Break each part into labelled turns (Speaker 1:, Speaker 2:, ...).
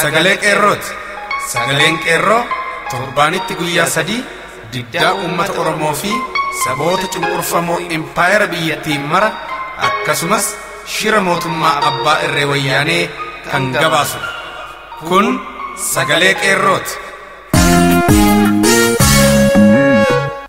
Speaker 1: Sagalee Qeerrooti. Sagaleen Qeerroo torbaanitti guyyaa 3 diddaa uummata Oromoo fi saboota cunqurfamoo impaayera biyyattii mara akkasumas shira mootummaa abbaa irree wayyaanee kan gabaasudha. Kun Sagalee Qeerrooti.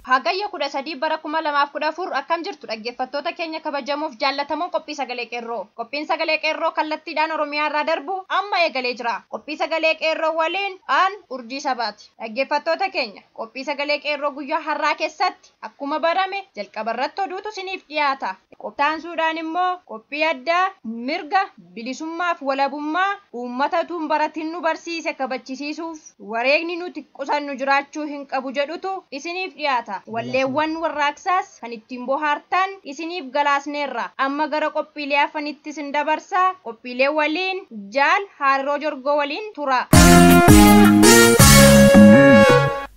Speaker 2: Hagayya 13 bara 2014 akkam jirtu dhaggeeffattoota keenya kabajamuuf jaallatamuun qophii sagalee qeerroo. Qophiin sagalee qeerroo kallattiidhaan Oromiyaa irraa darbu amma eegalee jira. Qophii sagalee qeerroo waliin aan Urjii Sabaati. Dhaggeeffattoota keenya qophii sagalee qeerroo guyyaa har'aa keessatti akkuma barame jalqaba irratti oduutu isiniif dhiyaata. Qophaansuudhaan immoo qophii addaa mirga bilisummaaf walabummaa uummata baratiin nu barsiise kabachisiisuuf wareegni nuti qusannu jiraachuu hin qabu jedhutu isiniif dhiyaata. Walleewwan warraaqsaas kan ittiin bohaartan isiniif galaasneerra. Amma gara qophiilee afanitti isin dabarsaa. Qophiilee waliin Jaal Haaroo Jorgoo waliin tura.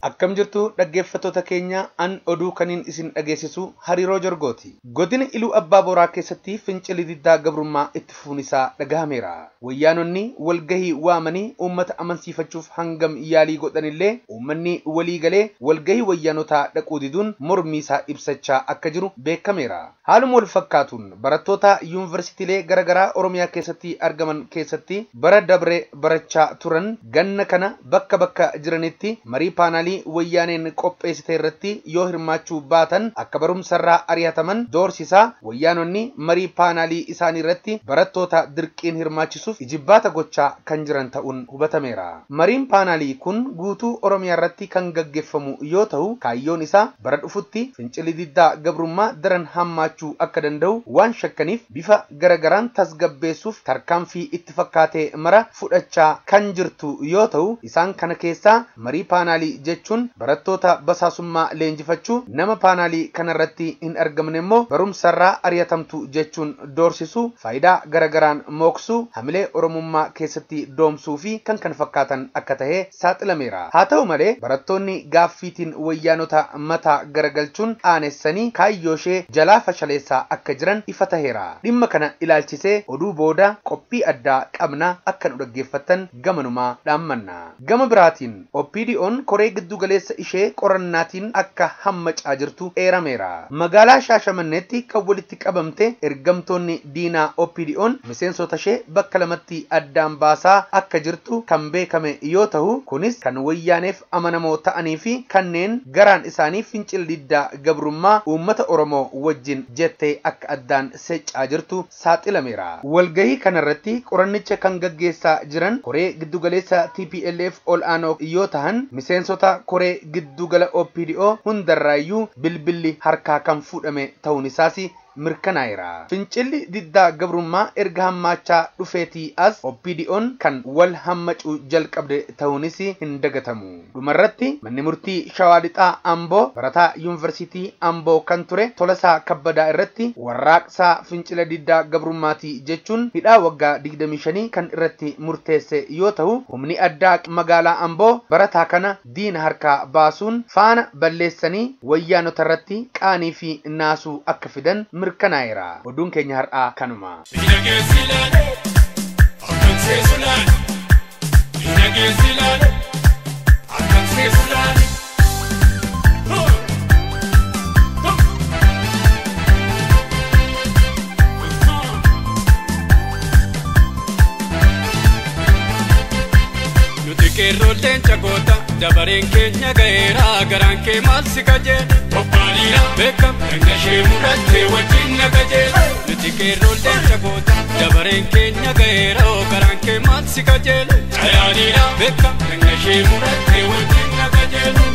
Speaker 3: Akkam jirtu dhaggeeffattoota keenya an oduu kaniin isin dhageessisu Hariiroo Jorgooti. Godina Iluu Abbaa Boraa keessatti fincilli diddaa gabrummaa itti fufuun isaa dhagahameera. Wayyaanonni walgahii waamanii uummata amansiifachuuf hangam yaalii godhanillee uummanni walii galee walgahii wayyaanotaa dhaquu diduun mormii isaa ibsachaa akka jiru beekameera. Haaluma wal fakkaatuun barattoota yuunivarsiitiilee garaagaraa Oromiyaa keessatti argaman keessatti bara dabre barachaa turan ganna kana bakka bakka jiranitti marii paanaalii wayyaaneen qopheessite irratti yoo hirmaachuu baatan akka barumsarraa ari'ataman doorsisaa wayyaanonni marii paanaalii isaanii irratti barattoota dirqiin hirmaachisuuf ijibbaata gochaa kan jiran ta'uun hubatameera. Mariin paanaalii kun guutuu Oromiyaa irratti kan gaggeeffamu yoo ta'u kaayyoon isaa bara dhufutti fincilli diddaa gabrummaa daran hammaachuu akka danda'u waan shakkaniif bifa garagaraan tasgabbeessuuf tarkaanfii itti fakkaatee mara fudhachaa kan jirtu yoo ta'u isaan kana keessaa marii paanaalii jechuun barattoota basaasummaa leenjifachuu nama paanaalii kanarratti hin argamne immoo barumsarraa ari'atamtu jechuun doorsisu faayidaa garagaraan mooksuu hamilee Oromummaa keessatti doomsuu fi kan kana fakkaatan akka ta'e saaxilameera. Haa ta'u malee barattoonni gaaffiitiin wayyaanota mataa garagalchuun aanessanii kaayyoo ishee jalaa fashaleessaa akka jiran ifa taheera. Dhimma kana ilaalchisee oduu booda qophii addaa qabna akka nu dhaggeeffattan gamanumaa dhaammanna. Gama biraatiin OPDO'n koree giddu galeessa ishee qorannaatiin akka hammacaa jirtu eerameera. Magaalaa Shaashamanneetti kan walitti qabamte ergamtoonni diinaa OPDO'n miseensota ishee bakka lamatti addaan baasaa akka jirtu kan beekame yoo ta'u kunis kan wayyaaneef amanamoo ta'anii fi kanneen garaan isaanii fincila diddaa gabrummaa uummata Oromoo wajjin jettee akka addaan seccaa jirtu saaxilameera. Walgahii kanarratti qorannicha kan gaggeessaa jiran koree giddu galeessa TPLF ol aanoo yoo ta'an miseensota koree giddugala OPDO hundarraayyuu bilbilli harkaa kan fuudhame ta'uun isaas mirkanaa'eera. Fincilli diddaa gabrummaa erga hammaachaa dhufeetii as OPDO'n kan wal hammacuu jalqabde ta'uunis hin dagatamu. Dhumarratti manni murtii Shawaa Lixaa Amboo barataa yuunivarsiitii Amboo kan ture Tolasaa Kabbadaa irratti warraaqsaa fincila diddaa gabrummaatii jechuun hidhaa waggaa 25 kan irratti murteesse yoo ta'u humni addaa magaalaa Amboo barataa kana diina harkaa baasuun faana balleessanii wayyaanota irratti qaanii fi naasuu akka fidan mirkanaa'eera. Oduun keenya har'aa kanuma.
Speaker 4: Nuti qeerroo leenca goota dabareen keenya ga'eera garaan kee maal si kajeela qophaa'aniira beekam dhagna ishee mudhattee wajjin na kajeela. Nuti qeerroo leenca goota dabareen keenya ga'eera garaan kee maal si kajeela cayaaniira beekam dhagna ishee mudhattee wajjin na kajeela.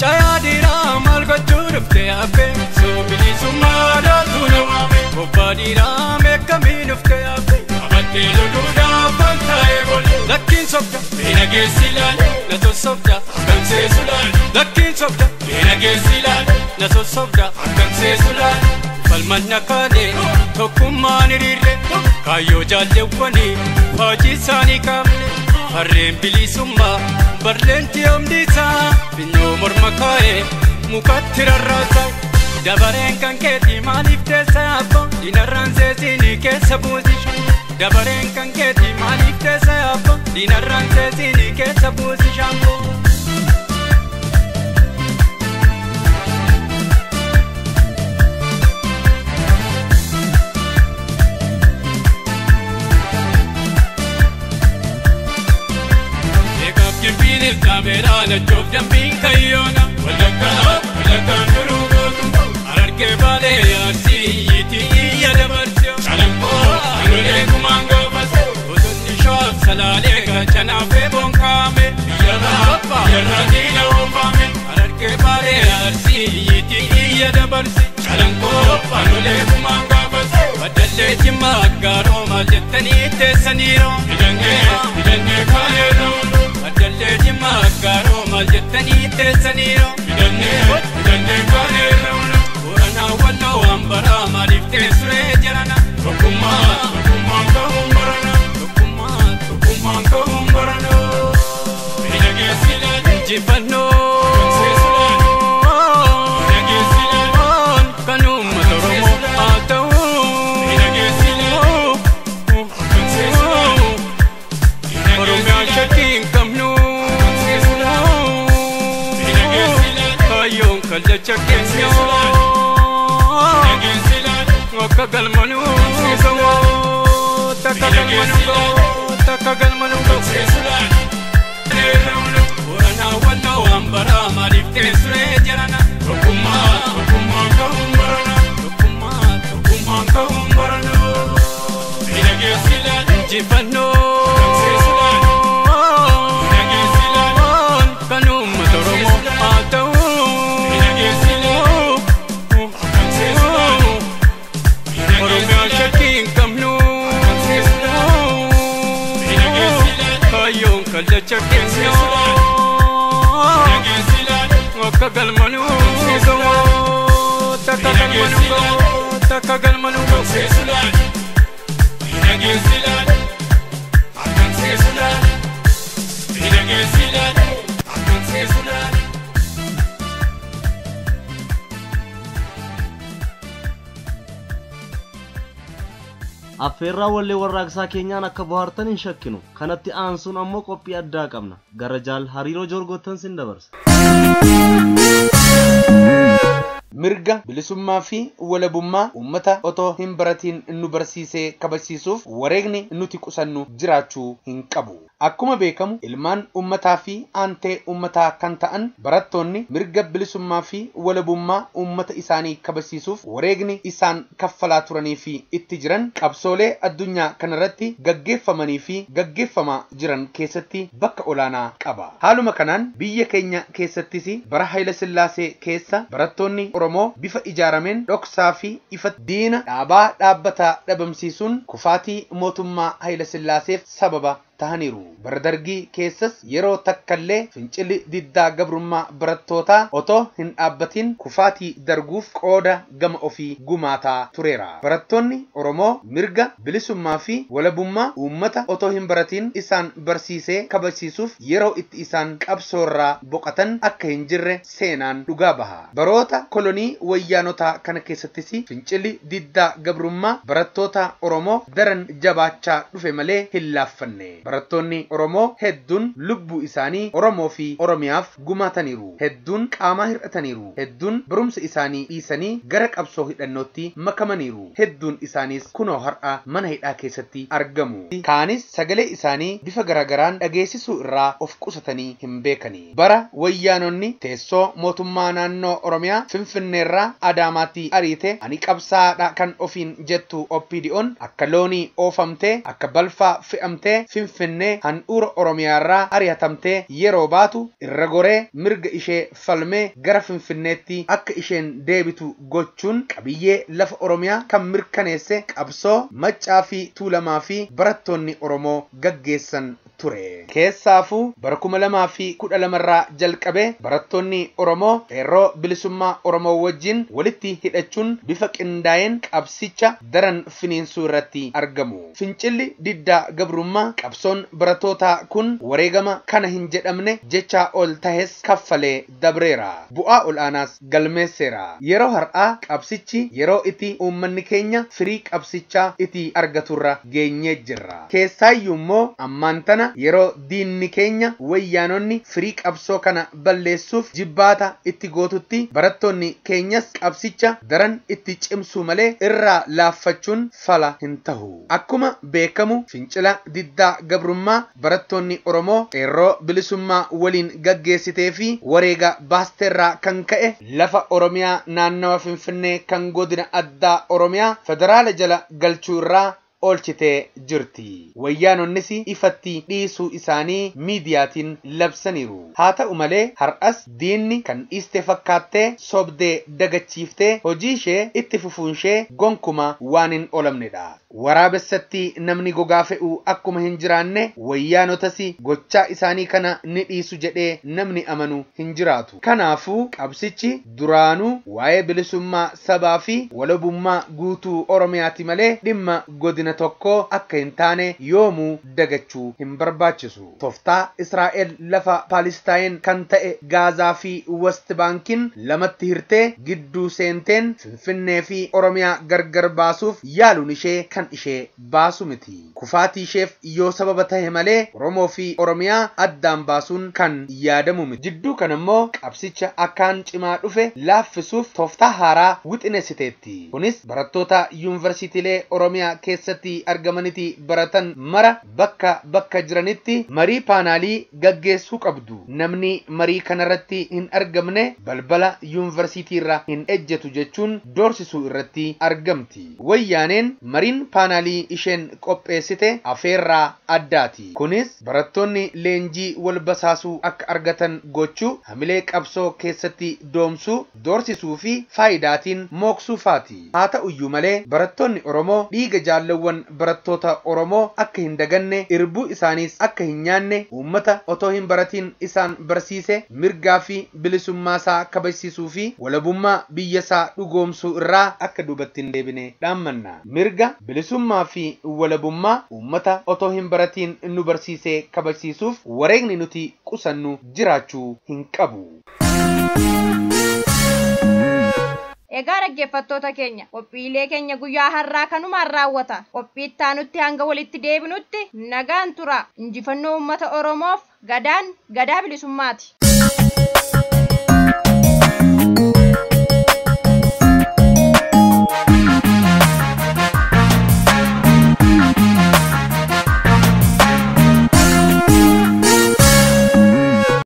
Speaker 4: Cayaaniira maal gochuu dhuftee hafe soo bilisummaa dhaaltu na waame qophaa'aniira meeqamii dhuftee hafe qabattee loluudhaaf an taa'ee bole. Lakkiin sobda beena geessi ilaale na sossobda akkam seesu laale. Lakkiin sobda beena geessi ilaale na sossobda akkam seesu laale. Falmanna kaane tokkummaan hiriirre kaayyoo jaalleewwanii hojii isaanii kaafne harreen bilisummaa barleentii omniisaa finyoo morma kaa'ee mukatti rarraasa. Dabareen kan keetii maaliif teessa yaabba dinarraan seesinii keessa buusisha. Dabareen kan keetii maaliif teessa yaabba Diinarraan teessini keessa buusi shaamboo. Kameraan choof dambiin kayyoona walakkaa walakkaan duruu gootu Harargee Baalee Arsii yiitii iyya dabarse Calanqoo anulee kumaan gaafase Bosonni Shawaa Salaalee Gaachanaa fi Boonkaame biyyarraa biyyarraa diina oofame Harargee Baalee Arsii yiitii iyya dabarse Calanqoo anulee kumaan gaafase Baddallee Jimmaa Aggaaroo maal jettanii teessaniiroo Hidhannee hidhannee kaaneeroo Baddallee Jimmaa Aggaaroo maal jettanii teessaniiroo Hidhannee hidhannee kaaneeroo Booranaa Walloo Ambaraa maaliif teessuree jarana Tokkummaa tokkummaan ka'uun barana Tokkummaa tokkummaan ka'uun barana Injifannoo kan uummata Oromoo haa ta'u. Oromiyaan shakkii hin qabnu. Kaayyoon kallacha keenya. Akka galmanuu ga'u. Takka galmanuu ga'u. Takka galmanuu ga'u. Booranaa Walloo Ambaraa maaliif teessuree jarana? Tokkummaa tokkummaan ka'uun barana. Tokkummaa tokkummaan ka'uun barana. Injifannoo kan uummata Oromoo haa ta'u. Oromiyaan shakkii hin qabnu. Kaayyoon kallacha keenya. Akka galmanuu ga'u. Takka galmanuu ga'u. Takka galmanuu ga'u.
Speaker 5: Affeerraa wallee warraaqsaa keenyaan akka bohaartan hin shakkinu. Kanatti aansuun ammoo qophii addaa qabna. Gara jaal hariiroo jorgoottan sin dabarsa.
Speaker 3: Mirga bilisummaa fi walabummaa uummata otoo hin baratiin nu barsiisee kabachiisuuf wareegni nuti qusannu jiraachuu hin qabu. Akkuma beekamu ilmaan uummataa fi aantee uummataa kan ta'an barattoonni mirga bilisummaa fi walabummaa uummata isaanii kabachiisuuf wareegni isaan kaffalaa turanii fi itti jiran qabsoolee addunyaa kanarratti gaggeeffamanii fi gaggeeffamaa jiran keessatti bakka olaanaa qaba. Haaluma kanaan biyya keenya keessattis bara Hayila Sillaasee keessa barattoonni Oromoo bifa ijaarameen dhoksaa fi ifa diina dhaabaa dhaabbataa dhabamsiisuun kufaatii mootummaa Hayila Sillaaseef sababa tahaniiru. Bara dargii keessas yeroo takkallee fincilli diddaa gabrummaa barattootaa otoo hin dhaabbatin kufaatii darguuf qooda gama ofii gumaataa tureera. Barattoonni Oromoo mirga bilisummaa fi walabummaa uummata otoo hin baratin isaan barsiisee kabachiisuuf yeroo itti isaan qabsoorraa boqotan akka hin jirre seenaan dhugaa baha. Baroota kolonii wayyaanotaa kana keessattis fincilli diddaa gabrummaa barattoota Oromoo daran jabaachaa dhufe malee hin laaffanne. Barattoonni Oromoo hedduun lubbuu isaanii Oromoo fi Oromiyaaf gumaataniiru. Hedduun qaamaa hir'ataniiru. Hedduun barumsa isaanii dhiisanii gara qabsoo hidhannootti makamaniiru. Hedduun isaaniis kunoo har'a mana hidhaa keessatti argamu. Kaanis sagalee isaanii bifa garagaraan dhageessisuu irraa of qusatanii hin beekani. Bara wayyaanonni teessoo mootummaa naannoo Oromiyaa Finfinneerraa Adaamaatti ariite ani qabsaadha kan ofiin jettu OPDO'n akka loonii oofamtee akka balfaa fe'amtee Finfinnee handhuura Oromiyaarraa ari'atamtee yeroo baatu irra goree mirga ishee falmee gara Finfinneetti akka isheen deebitu gochuun qabiyyee lafa Oromiyaa kan mirkaneesse qabsoo Maccaa fi Tuulamaa fi barattoonni Oromoo gaggeessan ture. Keessaafuu bara 2012 irraa jalqabee barattoonni Oromoo qeerroo bilisummaa Oromoo wajjin walitti hidhachuun bifa qindaa'een qabsicha daran finiinsuu irratti argamu. Fincilli diddaa gabrummaa qabsoo Qabsoon barattootaa kun wareegama kana hin jedhamne jecha ol tahes kaffalee dabreera. Bu'aa ol'aanaas galmeesseera. Yeroo har'aa qabsichi yeroo itti uummanni keenya firii qabsichaa itti argaturra geenyee jirra. Keessaayyuu immoo ammaan tana yeroo diinni keenya wayyaanonni firii qabsoo kana balleessuuf jibbaata itti gootutti barattoonni keenyas qabsicha daran itti cimsuu malee irraa laaffachuun fala hin tahu. Akkuma beekamu fincila diddaa gabrummaa barattoonni Oromoo qeerroo bilisummaa waliin gaggeessitee fi wareega baasteerraa kan ka'e lafa Oromiyaa naannawa Finfinnee kan godina addaa Oromiyaa federaala jala galchuu irraa oolchitee jirti. Wayyaanonnis ifatti dhiisuu isaanii miidiyaatiin labsaniiru. Haa ta'u malee har'as diinni kan dhiiste fakkaattee sobdee dagachiiftee hojii ishee itti fufuun ishee gonkuma waan hin oolamnedha. Waraabessatti namni gogaa fe'u akkuma hin jiraanne wayyaanotas gochaa isaanii kana ni dhiisu jedhee namni amanu hin jiraatu. Kanaafuu qabsichi duraanuu waa'ee bilisummaa sabaa fi walabummaa guutuu Oromiyaati malee dhimma godina tokko akka hin taane yoomuu dagachuu hin barbaachisu. Tooftaa Israa'el lafa Paalestaayin kan ta'e Gaazaa fi West Baankiin lamatti hirtee gidduu seenteen Finfinnee fi Oromiyaa gargar baasuuf yaaluun ishee kan ishee baasu miti. Kufaatii isheef yoo sababa tahe malee Oromoo fi Oromiyaa addaan baasuun kan yaadamu miti. Jidduu kana immoo qabsicha akkaan cimaa dhufe laaffisuuf tooftaa haaraa wixineessiteetti. Kunis barattoota yuunivarsiitiilee Oromiyaa keessatti argamanitti baratan mara bakka bakka jiranitti marii paanaalii gaggeessuu qabdu. Namni marii kanarratti hin argamne balbala yuunivarsiitii irra hin ejjetu jechuun doorsisuu irratti argamti. Wayyaaneen mariin paanaalii isheen qopheessite afeerraa addaati. Kunis barattoonni leenjii wal basaasuu akka argatan gochuu, hamilee qabsoo keessatti doomsuu, doorsisuu fi faayidaatiin mooksuufaati. Haa ta'uyyuu malee barattoonni Oromoo dhiiga jaallawwan barattoota Oromoo akka hin daganne, irbuu isaaniis akka hin nyaanne, uummata otoo hin baratiin isaan barsiise mirgaa fi bilisummaa isaa kabajsiisuu fi walabummaa biyya isaa dhugoomsuu irraa akka duubatti hin deebine dhaammanna. Mirga bilisummaa fi walabummaa uummata otoo hin baratiin nu barsiise kabajsiisuuf wareegni nuti qusannu jiraachuu hin qabu.
Speaker 2: Egaa dhaggeeffattoota keenya qophiilee keenya guyyaa har'aa kanumaan raawwata. Qophii itti aanutti hanga walitti deebinutti nagaan tura. Injifannoo uummata Oromoof gadaan gadaa bilisummaati.